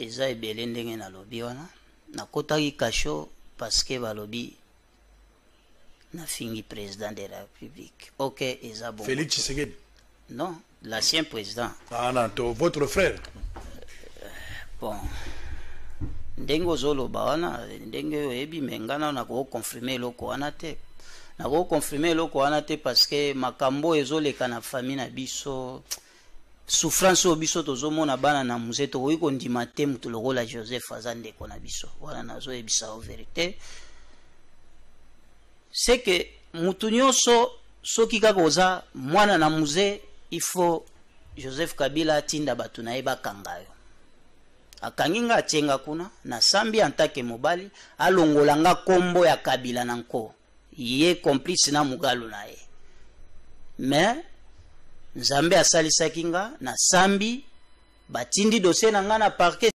Eza ebele. Ndenge nalobi wana, nakotaki cachot parce que balobi nafingi président de la République. Ok, eza bon. Félix Tshisekedi? Non, l'ancien président. Ah non, to, votre frère. Bon, ndenge ozoloba wana, ndenge oyebi, me nga nano nakokonfirme eloko wana te. Nakokonfirme eloko wana te parce que makambo oyo ezoleka na famille na biso, souffrance oyo biso tozomona, bana na Mzee, tokoki kondima te motu lokola Joseph aza ndeko na biso wana. Nazoyebisa yo vérité, c'est que mutu nyonso, soki kaka oza mwana na Mzee, il faut Joseph Kabila atinda bato na ye bakanga yo. Akangi nga, atie nga kuna, nasambi en tant que mobali, alongola nga nkombo ya Kabila na nko ye complice na mogalu na ye. Mais Nzambe asalisaki nga, nasambi, batindi dossier na nga na parquet.